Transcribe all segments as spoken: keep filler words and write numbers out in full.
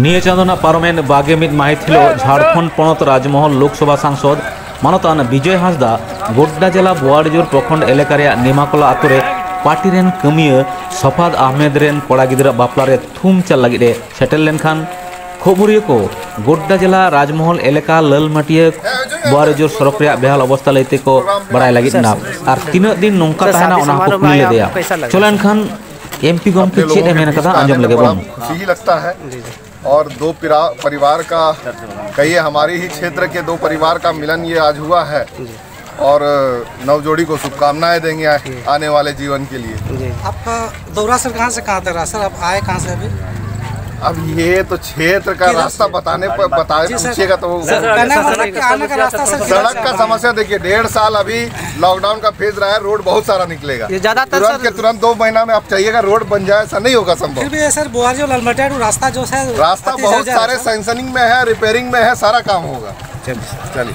ᱱᱤᱭᱟᱹ ᱪᱟᱸᱫᱚ ᱨᱮᱱᱟᱜ ᱯᱟᱨᱚᱢᱮᱱ ᱵᱟᱜᱮ ᱢᱤᱫ ᱢᱟᱹᱦᱤᱛ ᱦᱤᱞᱳᱜ ᱡᱷᱟᱲᱠᱷᱚᱸᱰ ᱯᱚᱱᱚᱛ ᱨᱟᱡᱽᱢᱚᱦᱚᱞ ᱞᱳᱠᱥᱚᱵᱷᱟ ᱥᱟᱝᱥᱚᱫ ᱢᱟᱱᱚᱛᱟᱱ ᱵᱤᱡᱚᱭ ᱦᱟᱸᱥᱫᱟ ᱜᱳᱰᱰᱟ ᱡᱮᱞᱟ ᱵᱳᱣᱟᱲᱤᱡᱳᱨ ᱯᱨᱚᱠᱷᱚᱸᱰ ᱮᱞᱟᱠᱟ ᱨᱮᱭᱟᱜ ᱱᱤᱢᱟᱠᱚᱞᱟ ᱟᱛᱳ ᱨᱮ ᱯᱟᱨᱴᱤ ᱨᱮᱱ ᱠᱟᱹᱢᱤᱭᱟᱹ ᱥᱚᱯᱷᱟᱫ ᱟᱦᱢᱮᱫ ᱨᱮᱱ ᱠᱚᱲᱟ ᱜᱤᱫᱽᱨᱟᱹ ᱵᱟᱯᱞᱟ ᱨᱮ ᱛᱷᱩᱢ ᱪᱟᱞ ᱞᱟᱹᱜᱤᱫ ᱮ ᱥᱮᱴᱮᱨ ᱞᱮᱱᱠᱷᱟᱱ ᱠᱷᱚᱵᱚᱨᱤᱭᱟᱹ ᱠᱚ ᱜᱳᱰᱰᱟ ᱡᱮᱞᱟ ᱨᱟᱡᱽᱢᱚᱦᱚᱞ ᱮᱞᱟᱠᱟ ᱞᱟᱹᱞᱢᱟᱹᱴᱤᱭᱟᱹ ᱵᱳᱣᱟᱲᱤᱡᱳᱨ ᱥᱚᱲᱚᱠ ᱨᱮᱭᱟᱜ ᱵᱮᱦᱟᱞ ᱚᱵᱚᱥᱛᱟ ᱞᱟᱹᱭ ᱛᱮᱠᱚ ᱵᱟᱲᱟᱭ ᱞᱟᱹᱜᱤᱫ ᱮᱱᱟ ᱟᱨ ᱛᱤᱱᱟᱹᱜ ᱫᱤᱱ ᱱᱚᱝᱠᱟ ᱛᱟᱦᱮᱱᱟ ᱚᱱᱟ ᱦᱚᱸᱠᱚ ᱠᱩᱞᱤ ᱞᱮᱫᱮᱭᱟ᱾ ᱪᱚᱞᱮᱱ ᱠᱷᱟᱱ ᱮᱢᱯᱤ ᱜᱚᱢᱠᱮ ᱪᱮᱫ ᱮ ᱢᱮᱱ ᱠᱟᱫᱟ ᱟᱸᱡᱚᱢ ᱞᱮᱜᱮ ᱵᱚᱱ᱾ और दो पिरा- परिवार का कहिए, हमारे ही क्षेत्र के दो परिवार का मिलन ये आज हुआ है। और नवजोड़ी को शुभकामनाएं देंगे आने वाले जीवन के लिए। आपका दौरा सर कहाँ से कहाँ तक रहा सर? आप आए कहाँ से अभी? अब ये तो क्षेत्र का रास्ता बताने पर बता पूछिएगा तो वो कहने का मतलब कि आने का रास्ता सर किधर सड़क से का कहाँ? समस्या देखिए, डेढ़ साल अभी लॉकडाउन का फेज रहा है, रोड बहुत सारा निकलेगा। ये ज्यादातर तुरंत सर के तुरंत दो महीना में आप चाहिएगा, रोड बन जाए, ऐसा नहीं होगा संभव। फिर भी ये सर बुआरी और ललमटिया रास्ता जो है रास्ता तीस बहुत हजार सारे सर। सैंक्शनिंग में है, रिपेयरिंग में है, सारा काम होगा। चलिए।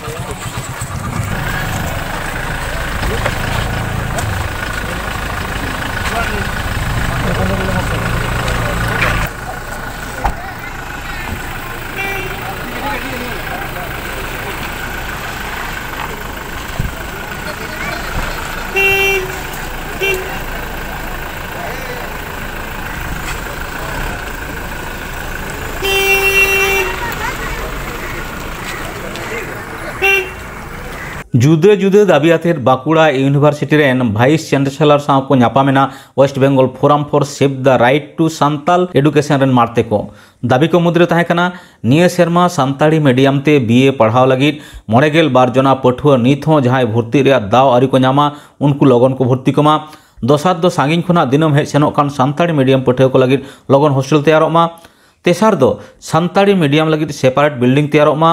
ᱡᱩᱫᱟᱹ ᱡᱩᱫᱟᱹ ᱫᱟᱹᱵᱤ ᱟᱛᱮᱫ ᱵᱟᱸᱠᱩᱲᱟ ᱤᱭᱩᱱᱤᱵᱷᱟᱨᱥᱤᱴᱤ ᱨᱮᱱ ᱵᱷᱟᱭᱤᱥ ᱪᱟᱱᱥᱮᱞᱚᱨ ᱥᱟᱶ ᱠᱚ ᱧᱟᱯᱟᱢᱮᱱᱟ West Bengal forum for save the right to Santal education ᱨᱮᱱ ᱢᱟᱲᱛᱮ ᱠᱚ᱾ ᱫᱟᱹᱵᱤ ᱠᱚ ᱢᱩᱫᱽᱨᱮ ᱛᱟᱦᱮᱸ ᱠᱟᱱᱟ, ᱱᱤᱭᱟᱹ ᱥᱮᱨᱢᱟ ᱥᱟᱱᱛᱟᱲᱤ ᱢᱤᱰᱤᱭᱟᱢ ᱛᱮ ᱵᱤ ᱮ ᱯᱟᱲᱦᱟᱣ ᱞᱟᱹᱜᱤᱫ ᱢᱚᱬᱮ ᱜᱮᱞ ᱵᱟᱨ ᱡᱚᱱᱟ ᱯᱟᱹᱴᱷᱩᱣᱟᱹ ᱱᱤᱛ ᱦᱚᱸ ᱡᱟᱦᱟᱸᱭ ᱵᱷᱚᱨᱛᱤᱜ ᱨᱮᱭᱟᱜ ᱫᱟᱣ ᱟᱹᱣᱨᱤ ᱠᱚ ᱧᱟᱢᱟ, ᱩᱱᱠᱩ ᱞᱚᱜᱚᱱ ᱠᱚ ᱵᱷᱚᱨᱛᱤ ᱠᱚᱢᱟ᱾ ᱫᱚᱥᱟᱨ ᱫᱚ ᱥᱟᱺᱜᱤᱧ ᱠᱷᱚᱱᱟᱜ ᱫᱤᱱᱟᱹᱢ ᱦᱮᱡ ᱥᱮᱱᱚᱜ ᱠᱟᱱ ᱥᱟᱱᱛᱟᱲᱤ ᱢᱤᱰᱤᱭᱟᱢ ᱯᱟᱹᱴᱷᱩᱣᱟᱹ ᱠᱚ ᱞᱟᱹᱜᱤᱫ ᱞᱚᱜᱚᱱ ᱦᱳᱥᱴᱮᱞ ᱛᱮᱭᱟᱨᱚᱜ ᱢᱟ᱾ ᱛᱮᱥᱟᱨ ᱫᱚ ᱥᱟᱱᱛᱟᱲᱤ ᱢᱤᱰᱤᱭᱟᱢ ᱞᱟᱹᱜᱤᱫ ᱥᱮᱯᱟᱨᱮᱴ ᱵᱤᱞᱰᱤᱝ ᱛᱮᱭᱟᱨᱚᱜ ᱢᱟ᱾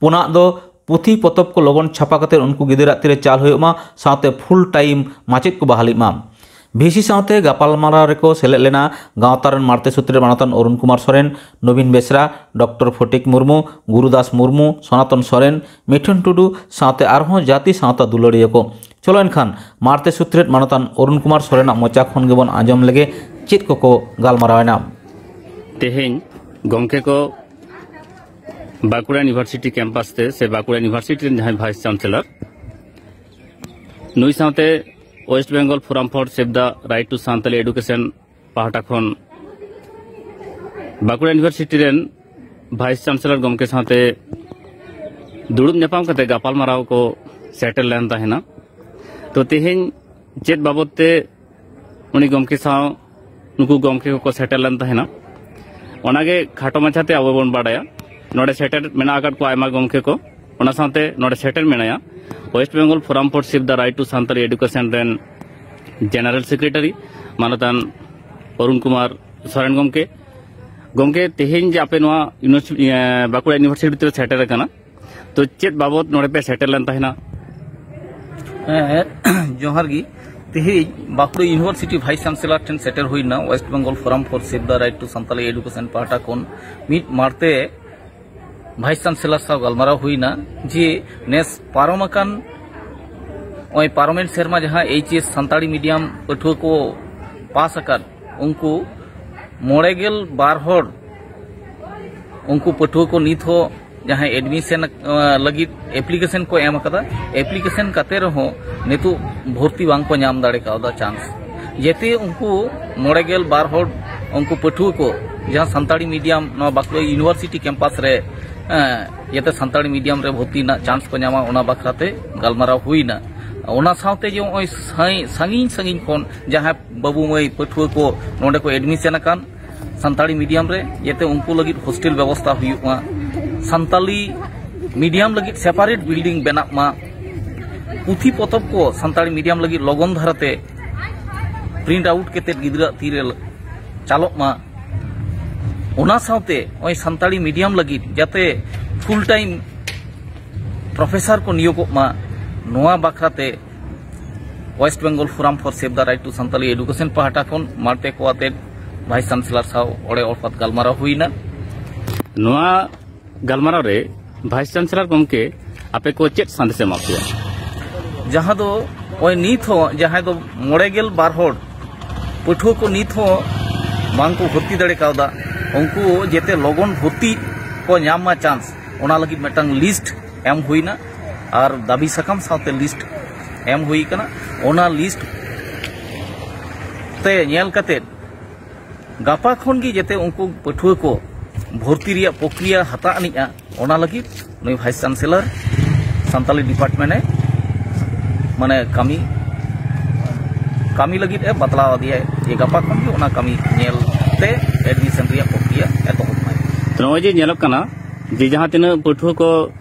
ᱯᱩᱱᱟᱜ ᱫᱚ ᱯᱩᱛᱷᱤ ᱯᱚᱛᱚᱵ ᱠᱚ ᱞᱚᱜᱚᱱ ᱪᱷᱟᱯᱟ ᱠᱟᱛᱮ ᱩᱱᱠᱩ ᱜᱤᱫᱽᱨᱟᱹ ᱟᱜ ᱛᱤᱨᱮ ᱪᱟᱞ ᱦᱩᱭᱩᱜ ᱢᱟ, ᱥᱟᱶᱛᱮ ᱯᱷᱩᱞ ᱴᱟᱭᱤᱢ ᱢᱟᱪᱮᱫ ᱠᱚ ᱵᱟᱦᱟᱞᱤᱜ ᱢᱟ᱾ ᱵᱷᱤᱥᱤ ᱥᱟᱶᱛᱮ ᱜᱟᱯᱟᱞᱢᱟᱨᱟᱣ ᱨᱮᱠᱚ ᱥᱮᱞᱮᱫ ᱞᱮᱱᱟ ᱜᱟᱶᱛᱟ ᱨᱮᱱ ᱢᱟᱲᱛᱮ ᱥᱩᱛᱨᱮᱫ ᱢᱟᱱᱚᱛᱟᱱ ᱚᱨᱩᱱ ᱠᱩᱢᱟᱨ ᱥᱚᱨᱮᱱ, ᱱᱚᱵᱤᱱ ᱵᱮᱥᱨᱟ, ᱰᱚᱠᱴᱚᱨ ᱯᱷᱚᱴᱤᱠ ᱢᱩᱨᱢᱩ, ᱜᱩᱨᱩᱫᱟᱥ ᱢᱩᱨᱢᱩ, ᱥᱚᱱᱟᱛᱚᱱ ᱥᱚᱨᱮᱱ, ᱢᱤᱴᱷᱩᱱ ᱴᱩᱰᱩ ᱥᱟᱶᱛᱮ ᱟᱨᱦᱚᱸ ᱡᱟᱹᱛᱤ ᱥᱟᱶᱛᱟ ᱫᱩᱞᱟᱹᱲᱤᱭᱟᱹ ᱠᱚ᱾ ᱪᱚᱞᱚ ᱮᱱᱠᱷᱟᱱ ᱢᱟᱲᱛᱮ ᱥᱩᱛᱨᱮᱫ ᱢᱟᱱᱚᱛᱟᱱ ᱚᱨᱩᱱ ᱠᱩᱢᱟᱨ ᱥᱚᱨᱮᱱᱟᱜ ᱢᱚᱪᱟ ᱠᱷᱚᱱ ᱜᱮᱵᱚᱱ ᱟᱸᱡᱚᱢ ᱞᱮᱜᱮ ᱪᱮᱫ ᱠᱚᱠᱚ ᱜᱟᱞᱢᱟᱨᱟᱣ ᱮᱱᱟ᱾ ᱛᱮᱦᱮᱧ ᱜᱚᱢᱠᱮ ᱠᱚ, ᱵᱟᱸᱠᱩᱲᱟ ᱤᱭᱩᱱᱤᱵᱷᱟᱨᱥᱤᱴᱤ ᱠᱮᱢᱯᱟᱥ ᱛᱮ ᱥᱮ ᱵᱟᱸᱠᱩᱲᱟ ᱤᱭᱩᱱᱤᱵᱷᱟᱨᱥᱤᱴᱤ ᱨᱮᱱ ᱡᱟᱦᱟᱸᱭ ᱵᱷᱟᱭᱤᱥ ᱪᱟᱱᱥᱮᱞᱚᱨ, ᱱᱩᱭ ᱥᱟᱶᱛᱮ West Bengal Forum for Save the Right to Santali Education ᱯᱟᱦᱴᱟ ᱠᱷᱚᱱ ᱵᱟᱸᱠᱩᱲᱟ ᱤᱭᱩᱱᱤᱵᱷᱟᱨᱥᱤᱴᱤ ᱨᱮᱱ ᱵᱷᱟᱭᱤᱥ ᱪᱟᱱᱥᱮᱞᱚᱨ ᱜᱚᱢᱠᱮ ᱥᱟᱶᱛᱮ ᱫᱩᱲᱩᱵ ᱧᱟᱯᱟᱢ ᱠᱟᱛᱮ ᱜᱟᱯᱟᱞᱢᱟᱨᱟᱣ ᱠᱚ ᱥᱮᱴᱮᱨ ᱞᱮᱱ ᱛᱟᱦᱮᱱᱟ᱾ ᱛᱚ, ᱛᱮᱦᱮᱧ ᱪᱮᱫ ᱵᱟᱵᱚᱛ ᱛᱮ ᱩᱱᱤ ᱜᱚᱢᱠᱮ ᱥᱟᱶ ᱱᱩᱠᱩ ᱜᱚᱢᱠᱮ ᱠᱚᱠᱚ ᱥᱮᱴᱮᱨ ᱞᱮᱱ ᱛᱟᱦᱮᱱᱟ, ᱚᱱᱟᱜᱮ ᱠᱷᱟᱴᱚ ᱢᱟᱪᱷᱟᱛᱮ ᱟᱵᱚ ᱵᱚᱱ ᱵᱟᱰᱟᱭᱟ᱾ ᱱᱚᱰᱮ ᱥᱮᱴᱮᱨ ᱢᱮᱱᱟᱜ ᱟᱠᱟᱫ ᱠᱚᱣᱟ ᱟᱭᱢᱟ ᱜᱚᱢᱠᱮ ᱠᱚ᱾ ᱚᱱᱟ ᱥᱟᱶᱛᱮ ᱱᱚᱰᱮ ᱥᱮᱴᱮᱨ ᱢᱮᱱᱟᱭᱟ West Bengal Forum for Save the Right to Santali Education ᱨᱮᱱ ᱡᱮᱱᱟᱨᱮᱞ ᱥᱮᱠᱨᱮᱴᱟᱨᱤ ᱢᱟᱱᱚᱛᱟᱱ ᱚᱨᱩᱱ ᱠᱩᱢᱟᱨ ᱥᱚᱨᱮᱱ ᱜᱚᱢᱠᱮ᱾ ᱜᱚᱢᱠᱮ, ᱛᱮᱦᱮᱧ ᱡᱮ ᱟᱯᱮ ᱱᱚᱣᱟ ᱤᱭᱩᱱᱤᱵᱷᱟᱨᱥᱤᱴᱤ, ᱮ, ᱵᱟᱸᱠᱩᱲᱟ ᱤᱭᱩᱱᱤᱵᱷᱟᱨᱥᱤᱴᱤ ᱯᱮ ᱥᱮᱴᱮᱨ ᱟᱠᱟᱱᱟ, ᱛᱚ ᱪᱮᱫ ᱵᱟᱵᱚᱛ ᱱᱚᱰᱮ ᱯᱮ ᱥᱮᱴᱮᱨ ᱞᱮᱱ ᱛᱟᱦᱮᱱᱟ? ᱦᱮᱸ, ᱡᱚᱦᱟᱨ ᱜᱮ᱾ ᱛᱮᱦᱮᱧ ᱵᱟᱸᱠᱩᱲᱟ ᱤᱭᱩᱱᱤᱵᱷᱟᱨᱥᱤᱴᱤ ᱵᱷᱟᱭᱤᱥ ᱪᱟᱱᱥᱮᱞᱚᱨ ᱴᱷᱮᱱ ᱥᱮᱴᱮᱨ ᱦᱩᱭᱱᱟ West Bengal Forum for Save the Right to Santali Education ᱯᱟᱦᱴᱟ ᱠᱷᱚᱱ ᱢᱤᱫ ᱢᱟᱲᱛᱮ ᱵᱷᱟᱭᱤᱥ ᱪᱟᱱᱥᱮᱞᱚᱨ ᱥᱟᱶ ᱜᱟᱞᱢᱟᱨᱟᱣ ᱦᱩᱭᱱᱟ ᱡᱮ ᱱᱮᱥ ᱯᱟᱨᱚᱢ ᱟᱠᱟᱱ ᱱᱚᱜᱼᱚᱭ ᱯᱟᱨᱚᱢᱮᱱ ᱥᱮᱨᱢᱟ ᱡᱟᱦᱟᱸ ᱮᱭᱤᱪ ᱮᱥ ᱥᱟᱱᱛᱟᱲᱤ ᱢᱤᱰᱤᱭᱟᱢ ᱯᱟᱹᱴᱷᱩᱣᱟᱹ ᱠᱚ ᱯᱟᱥ ᱟᱠᱟᱫ, ᱩᱱᱠᱩ ᱢᱚᱬᱮ ᱜᱮᱞ ᱵᱟᱨ ᱦᱚᱲ ᱩᱱᱠᱩ ᱯᱟᱹᱴᱷᱩᱣᱟᱹ ᱠᱚ ᱱᱤᱛ ᱦᱚᱸ ᱡᱟᱦᱟᱸᱭ ᱮᱰᱢᱤᱥᱚᱱ ᱞᱟᱹᱜᱤᱫ ᱮᱯᱞᱤᱠᱮᱥᱚᱱ ᱠᱚ ᱮᱢ ᱟᱠᱟᱫᱟ, ᱮᱯᱞᱤᱠᱮᱥᱚᱱ ᱠᱟᱛᱮ ᱨᱮᱦᱚᱸ ᱱᱤᱛᱚᱜ ᱵᱷᱚᱨᱛᱤ ᱵᱟᱝ ᱠᱚ ᱧᱟᱢ ᱫᱟᱲᱮ ᱠᱟᱣᱫᱟ ᱪᱟᱱᱥ᱾ ᱡᱮᱛᱮ ᱩᱱᱠᱩ ᱢᱚᱬᱮ ᱜᱮᱞ ᱵᱟᱨ ᱦᱚᱲ ᱩᱱᱠᱩ ᱯᱟᱹᱴᱷᱩᱣᱟᱹ ᱠᱚ ᱡᱟᱦᱟᱸ ᱥᱟᱱᱛᱟᱲᱤ ᱢᱤᱰᱤᱭᱟᱢ ᱱᱚᱣᱟ ᱵᱟᱸᱠᱩᱲᱟ ᱤᱭᱩᱱᱤᱵᱷᱟᱨᱥᱤᱴᱤ ᱠᱮᱢᱯᱟᱥ ᱨᱮ, ᱮᱸ, ᱡᱟᱛᱮ ᱥᱟᱱᱛᱟᱲᱤ ᱢᱤᱰᱤᱭᱟᱢ ᱨᱮ ᱵᱷᱚᱨᱛᱤ ᱨᱮᱱᱟᱜ ᱪᱟᱱᱥ ᱠᱚ ᱧᱟᱢᱟ, ᱚᱱᱟ ᱵᱟᱠᱷᱨᱟ ᱛᱮ ᱜᱟᱞᱢᱟᱨᱟᱣ ᱦᱩᱭᱱᱟ᱾ ᱚᱱᱟ ᱥᱟᱶᱛᱮ ᱡᱮ ᱱᱚᱜᱼᱚᱭ ᱥᱟᱺᱜᱤᱧ, ᱥᱟᱺᱜᱤᱧ ᱥᱟᱺᱜᱤᱧ ᱠᱷᱚᱱ ᱡᱟᱦᱟᱸᱭ ᱵᱟᱹᱵᱩ ᱢᱟᱹᱭ ᱯᱟᱹᱴᱷᱩᱣᱟᱹ ᱠᱚ ᱱᱚᱰᱮ ᱠᱚ ᱮᱰᱢᱤᱥᱚᱱ ᱟᱠᱟᱱ ᱥᱟᱱᱛᱟᱲᱤ ᱢᱤᱰᱤᱭᱟᱢ ᱨᱮ, ᱡᱟᱛᱮ ᱩᱱᱠᱩ ᱞᱟᱹᱜᱤᱫ ᱦᱳᱥᱴᱮᱞ ᱵᱮᱵᱚᱥᱛᱷᱟ ᱦᱩᱭᱩᱜ ᱢᱟ, ᱥᱟᱱᱛᱟᱲᱤ ᱢᱤᱰᱤᱭᱟᱢ ᱞᱟᱹᱜᱤᱫ ᱥᱮᱯᱟᱨᱮᱴ ᱵᱤᱞᱰᱤᱝ ᱵᱮᱱᱟᱜ ᱢᱟ, ᱯᱩᱛᱷᱤ ᱯᱚᱛᱚᱵ ᱠᱚ ᱥᱟᱱᱛᱟᱲᱤ ᱢᱤᱰᱤᱭᱟᱢ ᱞᱟᱹᱜᱤᱫ ᱞᱚᱜᱚᱱ ᱫᱷᱟᱨᱟᱛᱮ ᱯᱨᱤᱱᱴ ᱟᱣᱩᱴ ᱠᱟᱛᱮ ᱜᱤᱫᱽᱨᱟᱹ ᱛᱤᱨᱮ ᱪᱟᱞᱚᱜ ᱢᱟ᱾ ᱚᱱᱟ ᱥᱟᱶᱛᱮ ᱱᱚᱜᱼᱚᱭ ᱥᱟᱱᱛᱟᱲᱤ ᱢᱤᱰᱤᱭᱟᱢ ᱞᱟᱹᱜᱤᱫ ᱡᱟᱛᱮ ᱯᱷᱩᱞ ᱴᱟᱭᱤᱢ ᱯᱨᱚᱯᱷᱮᱥᱟᱨ ᱠᱚ ᱱᱤᱭᱳᱜᱚᱜ ᱢᱟ, ᱱᱚᱣᱟ ᱵᱟᱠᱷᱨᱟᱛᱮ West Bengal Forum for Save the Right to Santali Education ᱯᱟᱦᱴᱟ ᱠᱷᱚᱱ ᱢᱟᱲᱛᱮ ᱠᱚ ᱟᱛᱮ ᱵᱷᱟᱭᱤᱥ ᱪᱟᱱᱥᱮᱞᱚᱨ ᱥᱟᱶ ᱚᱲᱮ ᱚᱲᱯᱟᱛ ᱜᱟᱞᱢᱟᱨᱟᱣ ᱦᱩᱭᱱᱟ᱾ ᱱᱚᱣᱟ ᱜᱟᱞᱢᱟᱨᱟᱣ ᱨᱮ ᱵᱷᱟᱭᱤᱥ ᱪᱟᱱᱥᱮᱞᱚᱨ ᱜᱚᱢᱠᱮ ᱟᱯᱮ ᱠᱚ ᱪᱮᱫ ᱥᱟᱸᱫᱮᱥ ᱮ ᱮᱢᱟ ᱯᱮᱭᱟ? ᱡᱟᱦᱟᱸ ᱫᱚ ᱱᱚᱜᱼᱚᱭ ᱱᱤᱛ ᱦᱚᱸ ᱡᱟᱦᱟᱸᱭ ᱫᱚ ᱢᱚᱬᱮ ᱜᱮᱞ ᱵᱟᱨ ᱦᱚᱲ ᱯᱟᱹᱴᱷᱩᱣᱟᱹ ᱠᱚ ᱱᱤᱛ ᱦᱚᱸ ᱵᱟᱝ ᱠᱚ ᱵᱷᱚᱨᱛᱤ ᱫᱟᱲᱮ ᱠᱟᱣᱫᱟ, ᱩᱱᱠᱩ ᱡᱟᱛᱮ ᱞᱚᱜᱚᱱ ᱵᱷᱚᱨᱛᱤ ᱠᱚ ᱧᱟᱢ ᱢᱟ ᱪᱟᱱᱥ, ᱚᱱᱟ ᱞᱟᱹᱜᱤᱫ ᱢᱤᱫᱴᱟᱝ ᱞᱤᱥᱴ ᱮᱢ ᱦᱩᱭᱱᱟ ᱟᱨ ᱫᱟᱹᱵᱤ ᱥᱟᱠᱟᱢ ᱥᱟᱶᱛᱮ ᱞᱤᱥᱴ ᱮᱢ ᱦᱩᱭ ᱠᱟᱱᱟ᱾ ᱚᱱᱟ ᱞᱤᱥᱴ ᱛᱮ ᱧᱮᱞ ᱠᱟᱛᱮ ᱜᱟᱯᱟ ᱠᱷᱚᱱ ᱜᱮ ᱡᱟᱛᱮ ᱩᱱᱠᱩ ᱯᱟᱹᱴᱷᱩᱣᱟᱹ ᱠᱚ ᱵᱷᱚᱨᱛᱤ ᱨᱮᱭᱟᱜ ᱯᱨᱚᱠᱨᱤᱭᱟ ᱦᱟᱛᱟᱣ ᱟᱹᱱᱤᱡᱼᱟ, ᱚᱱᱟ ᱞᱟᱹᱜᱤᱫ ᱱᱩᱭ ᱵᱷᱟᱭᱤᱥ ᱪᱟᱱᱥᱮᱞᱚᱨ ᱥᱟᱱᱛᱟᱞᱤ ᱰᱤᱯᱟᱨᱴᱢᱮᱱᱴ ᱮ ᱢᱟᱱᱮ ᱠᱟᱹᱢᱤ ᱠᱟᱹᱢᱤ ᱞᱟᱹᱜᱤᱫ ᱮ ᱵᱟᱛᱞᱟᱣ ᱟᱫᱮᱭᱟᱭ ᱡᱮ ᱜᱟᱯᱟ ᱠᱷᱚᱱ ᱜᱮ ᱚᱱᱟ ᱠᱟᱹᱢᱤ ᱧᱮᱞ ᱛᱮ ᱮᱰᱢᱤᱥᱚᱱ ᱨᱮᱭᱟᱜ ᱯᱨᱚᱠᱨᱤᱭᱟ ᱮᱛᱚᱦᱚᱵ ᱢᱟᱭ᱾ ᱛᱚ ᱱᱚᱜᱼᱚᱭ ᱡᱮ ᱧᱮᱞᱚᱜ ᱠᱟᱱᱟ ᱡᱮ ᱡᱟᱦᱟᱸ ᱛᱤᱱᱟᱹᱜ ᱯᱟᱹᱴᱷᱩᱣᱟᱹ ᱠᱚ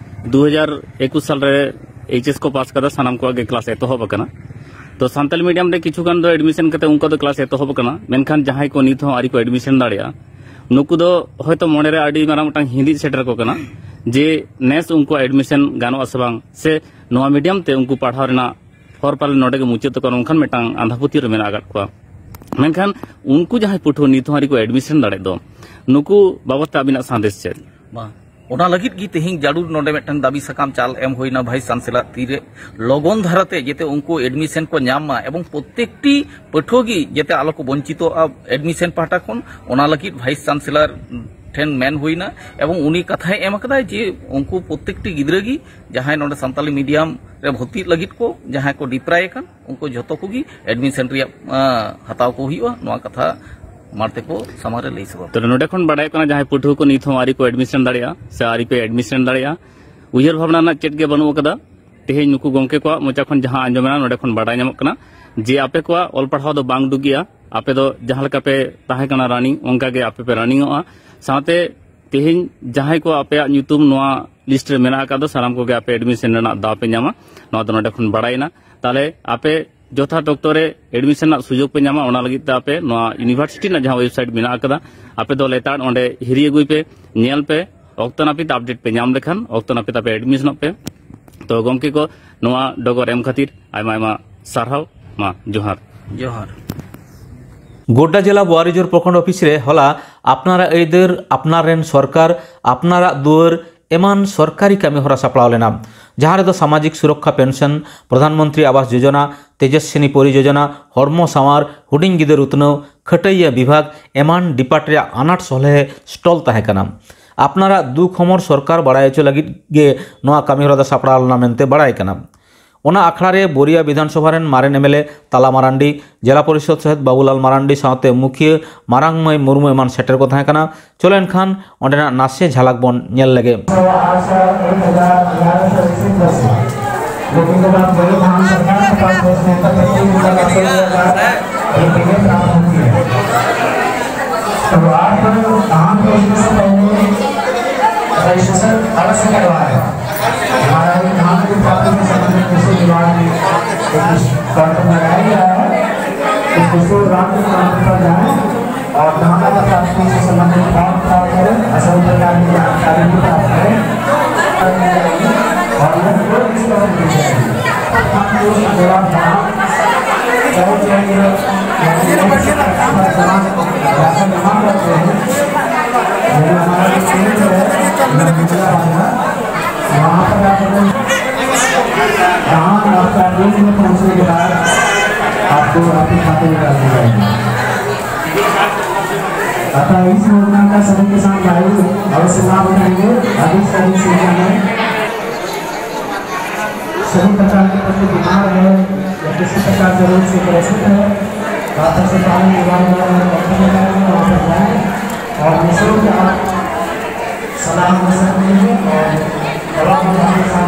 ᱫᱩ ᱦᱟᱡᱟᱨ ᱮᱠᱩᱥ ᱥᱟᱞ ᱨᱮ ᱮᱭᱤᱪ ᱮᱥ ᱠᱚ ᱯᱟᱥ ᱠᱟᱫᱟ, ᱥᱟᱱᱟᱢ ᱠᱚᱣᱟᱜ ᱜᱮ ᱠᱞᱟᱥ ᱮᱛᱚᱦᱚᱵ ᱟᱠᱟᱱᱟ᱾ ᱛᱚ ᱥᱟᱱᱛᱟᱞᱤ ᱢᱤᱰᱤᱭᱟᱢ ᱨᱮ ᱠᱤᱪᱷᱩ ᱜᱟᱱ ᱫᱚ ᱮᱰᱢᱤᱥᱚᱱ ᱠᱟᱛᱮ ᱩᱱᱠᱩ ᱫᱚ ᱠᱞᱟᱥ ᱮᱛᱚᱦᱚᱵ ᱟᱠᱟᱱᱟ, ᱢᱮᱱᱠᱷᱟᱱ ᱡᱟᱦᱟᱸᱭ ᱠᱚ ᱱᱤᱛ ᱦᱚᱸ ᱟᱹᱣᱨᱤ ᱠᱚ ᱮᱰᱢᱤᱥᱚᱱ ᱫᱟᱲᱮᱭᱟᱜᱼᱟ, ᱱᱩᱠᱩ ᱫᱚ ᱦᱚᱭᱛᱚ ᱢᱚᱱᱮᱨᱮ ᱟᱹᱰᱤ ᱢᱟᱨᱟᱝ ᱢᱤᱫᱴᱟᱝ ᱦᱤᱸᱫᱤᱡ ᱥᱮᱴᱮᱨ ᱟᱠᱚ ᱠᱟᱱᱟ ᱡᱮ ᱱᱮᱥ ᱩᱱᱠᱩᱣᱟᱜ ᱮᱰᱢᱤᱥᱚᱱ ᱜᱟᱱᱚᱜᱼᱟ ᱥᱮ ᱵᱟᱝ, ᱥᱮ ᱱᱚᱣᱟ ᱢᱤᱰᱤᱭᱟᱢ ᱛᱮ ᱩᱱᱠᱩ ᱯᱟᱲᱦᱟᱣ ᱨᱮᱱᱟᱜ ᱦᱚᱨ ᱯᱟᱞᱮ ᱱᱚᱰᱮ ᱜᱮ ᱢᱩᱪᱟᱹᱫ ᱛᱟᱠᱚᱣᱟ, ᱱᱚᱝᱠᱟᱱ ᱢᱤᱫᱴᱟᱝ ᱟᱸᱫᱷᱟ ᱯᱟᱹᱛᱭᱟᱹᱣ ᱨᱮ ᱢᱮᱱᱟᱜ ᱟᱠᱟᱫ ᱠᱚᱣᱟ᱾ ᱢᱮᱱᱠᱷᱟᱱ ᱩᱱᱠᱩ ᱡᱟᱦᱟᱸᱭ ᱯᱟᱹᱴᱷᱩᱣᱟᱹ ᱱᱤᱛ ᱦᱚᱸ ᱟᱹᱣᱨᱤ ᱠᱚ ᱮᱰᱢᱤᱥᱚᱱ ᱫᱟᱲᱮᱜ ᱫᱚ, ᱱᱩᱠᱩ ᱵᱟᱵᱚᱫ ᱛᱮ ᱟᱹᱵᱤᱱᱟᱜ ᱥᱟᱸᱫᱮᱥ ᱪᱮᱫ? ᱵᱟᱝ, ᱚᱱᱟ ᱞᱟᱹᱜᱤᱫ ᱜᱮ ᱛᱮᱦᱮᱧ ᱡᱟᱹᱨᱩᱲ ᱱᱚᱰᱮ ᱢᱤᱫᱴᱟᱝ ᱫᱟᱹᱵᱤ ᱥᱟᱠᱟᱢ ᱪᱟᱞ ᱮᱢ ᱦᱩᱭᱱᱟ ᱵᱷᱟᱭᱤᱥ ᱪᱟᱱᱥᱮᱞᱚᱨ ᱛᱤᱨᱮ, ᱞᱚᱜᱚᱱ ᱫᱷᱟᱨᱟᱛᱮ ᱡᱟᱛᱮ ᱩᱱᱠᱩ ᱮᱰᱢᱤᱥᱚᱱ ᱠᱚ ᱧᱟᱢ ᱢᱟ ᱮᱵᱚᱝ ᱯᱨᱚᱛᱮᱠᱴᱤ ᱯᱟᱹᱴᱷᱩᱣᱟᱹ ᱜᱮ ᱡᱟᱛᱮ ᱟᱞᱚ ᱠᱚ ᱵᱚᱧᱪᱤᱛᱚᱜᱼᱟ ᱮᱰᱢᱤᱥᱚᱱ ᱯᱟᱦᱴᱟ ᱠᱷᱚᱱ, ᱚᱱᱟ ᱞᱟᱹᱜᱤᱫ ᱵᱷᱟᱭᱤᱥ ᱪᱟᱱᱥᱮᱞᱚᱨ ᱴᱷᱮᱱ ᱢᱮᱱ ᱦᱩᱭᱱᱟ᱾ ᱮᱵᱚᱝ ᱩᱱᱤ ᱠᱟᱛᱷᱟᱭ ᱮᱢ ᱟᱠᱟᱫᱟ ᱡᱮ ᱩᱱᱠᱩ ᱯᱨᱚᱛᱮᱠᱴᱤ ᱜᱤᱫᱽᱨᱟᱹ ᱜᱮ ᱡᱟᱦᱟᱸᱭ ᱱᱚᱰᱮ ᱥᱟᱱᱛᱟᱞᱤ ᱢᱤᱰᱤᱭᱟᱢ ᱨᱮ ᱵᱷᱚᱨᱛᱤᱜ ᱞᱟᱹᱜᱤᱫ ᱠᱚ, ᱡᱟᱦᱟᱸᱭ ᱠᱚ ᱰᱤᱯᱨᱟᱭ ᱟᱠᱟᱱ, ᱩᱱᱠᱩ ᱡᱷᱚᱛᱚ ᱠᱚᱜᱮ ᱮᱰᱢᱤᱥᱚᱱ ᱨᱮᱭᱟᱜ ᱟᱸ, ᱦᱟᱛᱟᱣ ᱠᱚ ᱦᱩᱭᱩᱜᱼᱟ᱾ ᱱᱚᱣᱟ ᱠᱟᱛᱷᱟ ᱢᱟᱲᱛᱮ ᱠᱚ ᱥᱟᱢᱟᱝ ᱨᱮ ᱞᱟᱹᱭ ᱥᱚᱫᱚᱨ᱾ ᱛᱚ ᱱᱚᱰᱮ ᱠᱷᱚᱱ ᱵᱟᱰᱟᱭᱚᱜ ᱠᱟᱱᱟ ᱡᱟᱦᱟᱸᱭ ᱯᱟᱹᱴᱷᱩᱣᱟᱹ ᱠᱚ ᱱᱤᱛ ᱦᱚᱸ ᱟᱹᱣᱨᱤ ᱠᱚ ᱮᱰᱢᱤᱥᱚᱱ ᱫᱟᱲᱮᱭᱟᱜᱼᱟ ᱥᱮ ᱟᱹᱣᱨᱤ ᱯᱮ ᱮᱰᱢᱤᱥᱚᱱ ᱫᱟᱲᱮᱭᱟᱜᱼᱟ, ᱩᱭᱦᱟᱹᱨ ᱵᱷᱟᱵᱽᱱᱟ ᱨᱮᱱᱟᱜ ᱪᱮᱫ ᱜᱮ ᱵᱟᱹᱱᱩᱜ ᱟᱠᱟᱫᱟ᱾ ᱛᱮᱦᱮᱧ ᱱᱩᱠᱩ ᱜᱚᱢᱠᱮ ᱠᱚᱣᱟᱜ ᱢᱚᱪᱟ ᱠᱷᱚᱱ ᱡᱟᱦᱟᱸ ᱟᱸᱡᱚᱢᱮᱱᱟ, ᱱᱚᱰᱮ ᱠᱷᱚᱱ ᱵᱟᱰᱟᱭ ᱧᱟᱢᱚᱜ ᱠᱟᱱᱟ ᱡᱮ ᱟᱯᱮ ᱠᱚᱣᱟᱜ ᱚᱞ ᱯᱟᱲᱦᱟᱣ ᱫᱚ ᱵᱟᱝ ᱰᱩᱜᱤᱜᱼᱟ᱾ ᱟᱯᱮ ᱫᱚ ᱡᱟᱦᱟᱸ ᱞᱮᱠᱟ ᱯᱮ ᱛᱟᱦᱮᱸ ᱠᱟᱱᱟ ᱨᱟᱱᱤᱝ, ᱚᱱᱠᱟ ᱜᱮ ᱟᱯᱮ ᱯᱮ ᱨᱟᱱᱤᱝᱚᱜᱼᱟ᱾ ᱥᱟᱶᱛᱮ ᱛᱮᱦᱮᱧ ᱡᱟᱦᱟᱸᱭ ᱠᱚ ᱟᱯᱮᱭᱟᱜ ᱧᱩᱛᱩᱢ ᱱᱚᱣᱟ ᱞᱤᱥᱴ ᱨᱮ ᱢᱮᱱᱟᱜ ᱟᱠᱟᱫ ᱫᱚ, ᱥᱟᱱᱟᱢ ᱠᱚᱜᱮ ᱟᱯᱮ ᱮᱰᱢᱤᱥᱚᱱ ᱨᱮᱱᱟᱜ ᱫᱟᱣ ᱯᱮ ᱧᱟᱢᱟ᱾ ᱱᱚᱣᱟ ᱫᱚ ᱱᱚᱰᱮ ᱠᱷᱚᱱ ᱵᱟᱲᱟᱭᱮᱱᱟ᱾ ᱛᱟᱦᱚᱞᱮ ᱟᱯᱮ ᱡᱚᱛᱷᱟᱛ ᱚᱠᱛᱚ ᱨᱮ ᱮᱰᱢᱤᱥᱚᱱ ᱨᱮᱱᱟᱜ ᱥᱩᱡᱳᱜᱽ ᱯᱮ ᱧᱟᱢᱟ, ᱚᱱᱟ ᱞᱟᱹᱜᱤᱫ ᱛᱮ ᱟᱯᱮ ᱱᱚᱣᱟ ᱤᱭᱩᱱᱤᱵᱷᱟᱨᱥᱤᱴᱤ ᱨᱮᱱᱟᱜ ᱡᱟᱦᱟᱸ ᱣᱮᱵᱥᱟᱭᱤᱴ ᱢᱮᱱᱟᱜ ᱟᱠᱟᱫᱟ, ᱟᱯᱮ ᱫᱚ ᱞᱮᱛᱟᱲ ᱚᱸᱰᱮ ᱦᱤᱨᱤ ᱟᱹᱜᱩᱭ ᱯᱮ, ᱧᱮᱞ ᱯᱮ, ᱚᱠᱛᱚ ᱱᱟᱹᱯᱤᱛ ᱟᱯᱰᱮᱴ ᱯᱮ ᱧᱟᱢ ᱞᱮᱠᱷᱟᱱ ᱚᱠᱛᱚ ᱱᱟᱹᱯᱤᱛ ᱟᱯᱮ ᱮᱰᱢᱤᱥᱚᱱᱚᱜ ᱯᱮ᱾ ᱛᱚ ᱜᱚᱢᱠᱮ ᱠᱚ, ᱱᱚᱣᱟ ᱰᱚᱜᱚᱨ ᱮᱢ ᱠᱷᱟᱹᱛᱤᱨ ᱟᱭᱢᱟ ᱟᱭᱢᱟ ᱥᱟᱨᱦᱟᱣ᱾ ᱢᱟ ᱡᱚᱦᱟᱨ᱾ ᱡᱚᱦᱟᱨ᱾ ᱜᱳᱰᱰᱟ ᱡᱮᱞᱟ ᱵᱳᱣᱟᱨᱤᱡᱳᱨ ᱯᱨᱚᱠᱷᱚᱸᱰ ᱚᱯᱷᱤᱥ ᱨᱮ ᱦᱚᱞᱟ ᱟᱯᱱᱟᱨᱟᱜ ᱟᱹᱭᱫᱟᱹᱨ, ᱟᱯᱱᱟᱨ ᱨᱮᱱ ᱥᱚᱨᱠᱟᱨ, ᱟᱯᱱᱟᱨᱟᱜ ᱫᱩᱣᱟᱹᱨ ᱮᱢᱟᱱ ᱥᱚᱨᱠᱟᱨᱤ ᱠᱟᱹᱢᱤ ᱦᱚᱨᱟ ᱥᱟᱯᱲᱟᱣ ᱞᱮᱱᱟ᱾ ᱡᱟᱦᱟᱸ ᱨᱮᱫᱚ ᱥᱟᱢᱟᱡᱤᱠ ᱥᱩᱨᱚᱠᱠᱷᱟ ᱯᱮᱱᱥᱚᱱ, ᱯᱨᱚᱫᱷᱟᱱ ᱢᱚᱱᱛᱨᱤ ᱟᱵᱟᱥ ᱡᱳᱡᱚᱱᱟ, ᱛᱮᱡᱚᱥᱣᱤᱱᱤ ᱯᱚᱨᱤᱡᱳᱡᱚᱱᱟ, ᱦᱚᱲᱢᱚ ᱥᱟᱶᱟᱨ, ᱦᱩᱰᱤᱧ ᱜᱤᱫᱟᱹᱨ ᱩᱛᱱᱟᱹᱣ, ᱠᱷᱟᱹᱴᱟᱹᱭᱤᱭᱟᱹ ᱵᱤᱵᱷᱟᱜᱽ ᱮᱢᱟᱱ ᱰᱤᱯᱟᱨᱴ ᱨᱮᱭᱟᱜ ᱟᱱᱟᱴ ᱥᱚᱞᱦᱮ ᱥᱴᱚᱞ ᱛᱟᱦᱮᱸ ᱠᱟᱱᱟ᱾ ᱟᱯᱱᱟᱨᱟᱜ ᱫᱩᱠ ᱦᱚᱢᱚᱨ ᱥᱚᱨᱠᱟᱨ ᱵᱟᱲᱟᱭ ᱦᱚᱪᱚ ᱞᱟᱹᱜᱤᱫ ᱜᱮ ᱱᱚᱣᱟ ᱠᱟᱹᱢᱤᱦᱚᱨᱟ ᱫᱚ ᱥᱟᱯᱲᱟᱣ ᱞᱮᱱᱟ ᱢᱮᱱᱛᱮ ᱵᱟᱲᱟᱭ ᱠᱟᱱᱟ᱾ ᱚᱱᱟ ᱟᱠᱷᱲᱟ ᱨᱮ ᱵᱳᱨᱤᱭᱟ ᱵᱤᱫᱷᱟᱱ ᱥᱚᱵᱷᱟ ᱨᱮᱱ ᱢᱟᱨᱮᱱ ᱮᱢ ᱮᱞ ᱮ ᱛᱟᱞᱟ ᱢᱟᱨᱟᱱᱰᱤ, ᱡᱮᱞᱟ ᱯᱚᱨᱤᱥᱚᱫ ᱥᱚᱦᱮᱫ ᱵᱟᱵᱩᱞᱟᱞ ᱢᱟᱨᱟᱱᱰᱤ ᱥᱟᱶᱛᱮ ᱢᱩᱠᱷᱤᱭᱟᱹ ᱢᱟᱨᱟᱝ ᱢᱟᱹᱭ ᱢᱩᱨᱢᱩ ᱮᱢᱟᱱ ᱥᱮᱴᱮᱨ ᱠᱚ ᱛᱟᱦᱮᱸ ᱠᱟᱱᱟ᱾ ᱪᱚᱞᱚ ᱮᱱᱠᱷᱟᱱ ᱚᱸᱰᱮᱱᱟᱜ ᱱᱟᱥᱮ ᱡᱷᱟᱞᱟᱠ ᱵᱚᱱ ᱧᱮᱞ ᱞᱮᱜᱮ᱾ लेकिन जब आप बड़े धान सरकार के पास भेजते हैं, तब पच्चीस रुपया का तेल का एक रुपये प्राप्त होती है। तो आप धान भेजने से पहले रजिस्ट्रेशन अवश्य करवाएं। हमारा एक धान के उत्पादन से संबंधित कृषि विभाग में एक कैंप लगाया गया है। इस कृषि विभाग के कैंप पर जाएं और धान का प्राप्ति से संबंधित फॉर्म प्राप्त करें, असल प्रकार की जानकारी भी प्राप्त करें। और यह कोई भी स्टॉक नहीं है। हम जो जुड़ा धान, चाहे चाहे राशन जमा करते हैं, वो हमारा जो केंद्र है, वहाँ पर आप अपने धान आपका बैंक में पहुँचने के बाद आपको आपके खाते में डाल दिया जाएगा। अतः इस योजना का सभी किसान भाई अवश्य लाभ उठाएंगे, अधिक से अधिक संख्या में। सभी प्रकार के पशु बीमार है या किसी प्रकार के रोग से ग्रसित है, तो आप पशुपालन विभाग द्वारा वहाँ पर जाएं और निःशुल्क आप सलाह दे सकते हैं और दवा भी आपके साथ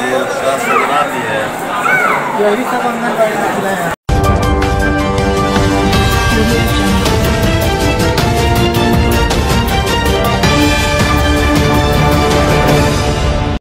ये उसका सजना भी है।